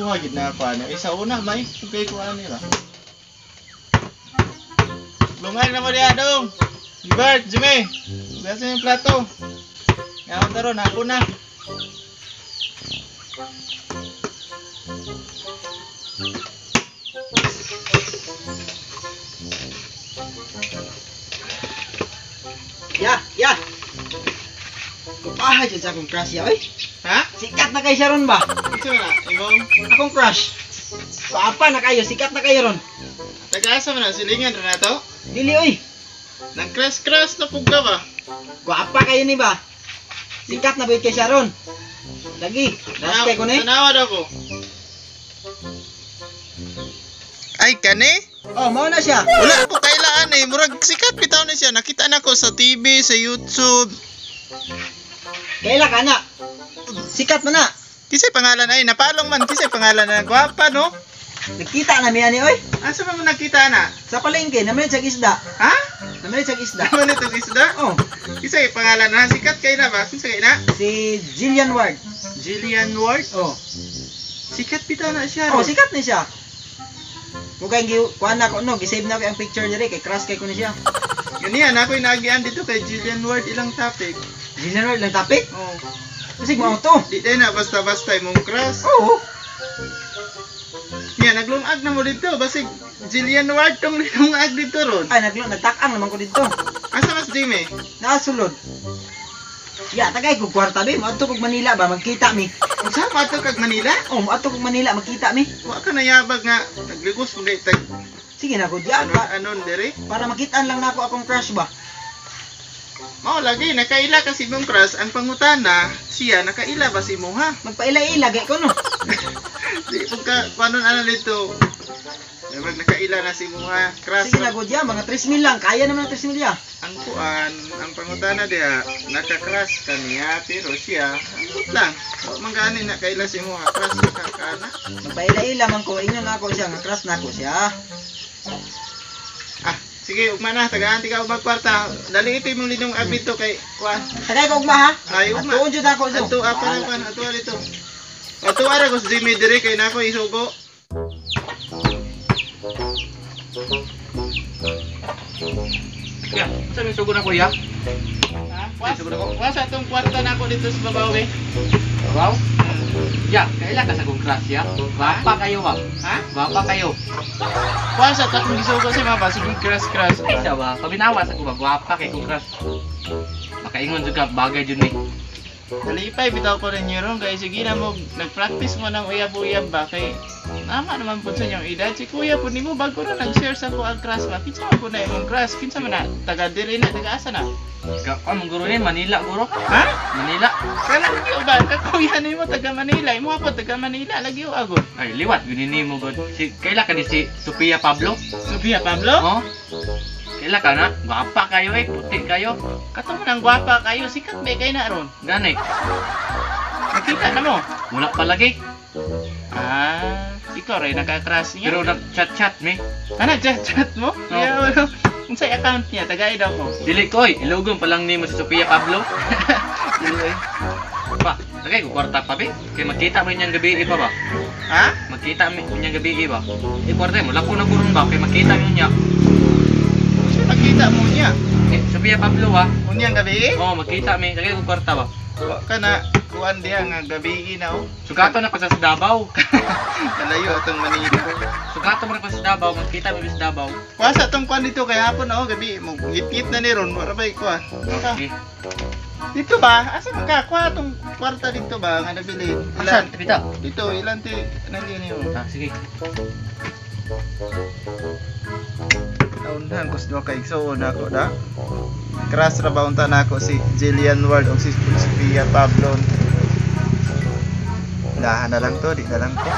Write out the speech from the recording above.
Duha gid na ako ani. Ay sa una may kay ko ani ba. Lungag na mo diha dong. Gilbert, Jimmy. Hugasan yung plato. Ngaon taron, hapon na. Ya, ya. Kupaha jud sa akong crush ya, oy. Ha? Sikat na kayo siya ron ba? Ito na, imong Akong crush. Paapa na kayo, sikat na kayo ron. Taga-asa man na silingan ra na to. Dili oy. Nang crush-crush na pug ka ba? Guwapa kayo ni ba? Sikat na ba kay siya ron? Lagi, crush kay ko ni. Tanawa daw ko. Ay kani? Oh, mao na siya. Wala ko kailaan eh. Murag sikat bitaw ni siya. Nakita na ko sa TV, sa YouTube. Kaila ka na. Sikat man na. Kisay pangalan ay napalong man kisay pangalan na gwapa no? Nagkita na miya ni oy. Asa man mo nakita na? Sa palengke, namalit siya isda. Ha? Namalit siya isda. Naman itong isda? Oh, Kisay pangalan na sikat kay na ba? Kinsa kay na? si Jillian Ward. Jillian Ward. Oh. Sikat bitaw na siya. Oh, ron. sikat ni siya. Mukha yung kuan na ko no, gi-save na ko ang picture diri kay crush kay ko ni siya. Ganiyan ako inaagian dito kay Jillian Ward ilang topic. Jillian Ward lang topic. Oh. Kasi mo to. Di tayo na basta-basta imong crush. Oo. Niya naglungag na mo dito basig Jillian Ward tong lungag dito ron. Ay naglo nagtakang naman ko dito. Asa mas Jimmy? Nakasulod. Ya, tagay kog kwarta be, moadto kog Manila ba magkita mi. Unsa pa to kag Manila? Oh, moadto kog Manila magkita mi. Wa ka nayabag nga nagligos mo kay tag Sige na gud ya anon pa, anon dere. para makitaan lang nako akong crush ba. Mao lagi nakaila kasi imong crush ang pangutana siya nakaila ba si imo ha? Magpaila-ila gay ko no. Di pagka kuanon ana dito. Yabag nakaila na si imo ha crush. Sige na gud ya, mga 3,000 lang, kaya naman ang 3,000 ya. Ang kuan, ang pangutana diha naka-crush ka niya pero siya ambot lang. Wa man gani nakaila si imo ha crush ka kana. Magpaila-ila man ko, ingnon nako siya nga crush nako siya. Ah, sige ugma na tagaan ti ka ug magkwarta. Dali ito imong linong ag dito kay kuan. Tagay ko ugma ha. Ay ugma. Atuon jud ako so. Ato apa ra kuan ato dito. Ato ara ko si Jimmy dire kay nako isugo. Ya, sa may sugo na kuya? Ha? Was, was atong kwarta nako dito sa babaw eh. Wow. Ya, kaila ka sa kong crush ya? Gwapa kayo ba? Ha? Gwapa kayo. Was at akong gisugo si mama sige crush crush. Ay siya ba? Paminawa sa ko ba? Gwapa kay kong crush. Makaingon jud ka bagay jud ni. Nalipay bitaw ko ninyo ron kay sige na mo nag-practice mo ng uyab-uyab ba kay tama naman po sa inyong edad si kuya po nimo bago ra nag-share sa ko ang crush ba kinsa man po na imong crush kinsa man na taga diri na taga asa na Ka, ah, guro ni Manila guro. ha Manila. kala lagi ba ka kuya nimo taga Manila imo po taga Manila lagi agod Ay liwat gud ni mo gud. Si kaila ka ni si Sophia Pablo? Sophia Pablo Oh. Kaila ka na? Gwapa kayo eh, puti kayo. Kato man ang gwapa kayo sikat ba kay na ron Gani. nakita na mo Wala pa lagi. Ah, ikaw rin naka-crush niya. Pero nag-chat-chat mi. Ah, nag-chat mo? No. Yeah, unsay account niya? Tagay daw ko. Dili ko oy, ilugon pa lang nimo si Sophia Pablo. Dili, oy. Pa, lagay ko kwarta pa be. Kay magkita mo niyang gabi pa ba? Ha? Magkita mi niyang gabi ba? Eh kwarta mo lako na kuron ba kay magkita mo niya. Unsa nakita mo niya? Eh Sophia Pablo ah. Unyang gabi? Oh, magkita mi, lagay ko kwarta ba. Wa ka na kuan diha nga gabi na oh. Sugato na ko sa Davao. Kalayo atong Manila. Sugato mo na ko sa Davao, magkita mi sa Davao. Kuha sa atong kuan dito kay hapon oh gabi mo ngit-ngit na ni ron wala bay kuan. Okay. Dito ba? Asa man ka? Kuha atong kwarta dito ba nga nabili? Asan? Pita. Dito ilan ti nali niyo? Ah, sige. Taunhan kus duha ka igsuon nako da. Crush ra ba unta nako si Jillian Ward og si Sophia Pablo. Lahan na lang to, di na lang to.